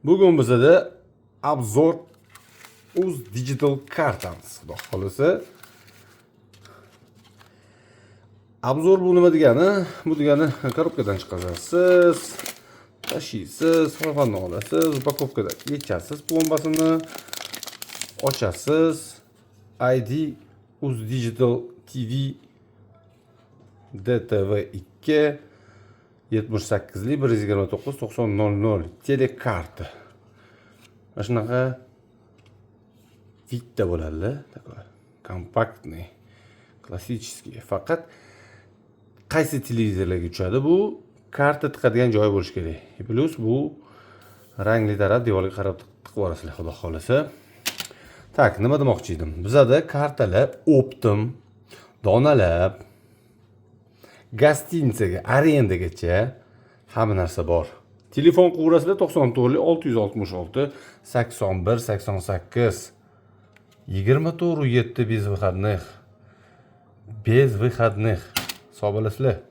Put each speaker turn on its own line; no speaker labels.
Bugun bizada обзор Uz Digital kartamiz, xudo xohlasa. Обзор bu nima degani? Bu degani коробка dan chiqarasiz, tashiysiz, xonani olasiz, упаковка da yechasiz, plombasini ochasiz. ID Uz Digital TV DTV 2 78 lik 129 90 00 telekarta. Mana shunaqa вид da bo'ladi, такой компактный, классический. Faqat qaysi televizorlarga tushadi bu? Karta tiqadigan joyi bo'lishi kerak. Плюс bu rangli taraf devorga qarab tiqib yuborasizlar, xudo xohlasa. Так, nima demoqchi edim? Bizada kartalar оптом, donalab, гостиница ga arendagacha hamma narsa bor. Telefon qilaverasizlar 94 666 81 88, 24 7, без выходных, без выходных. Sog' bo'lasizlar.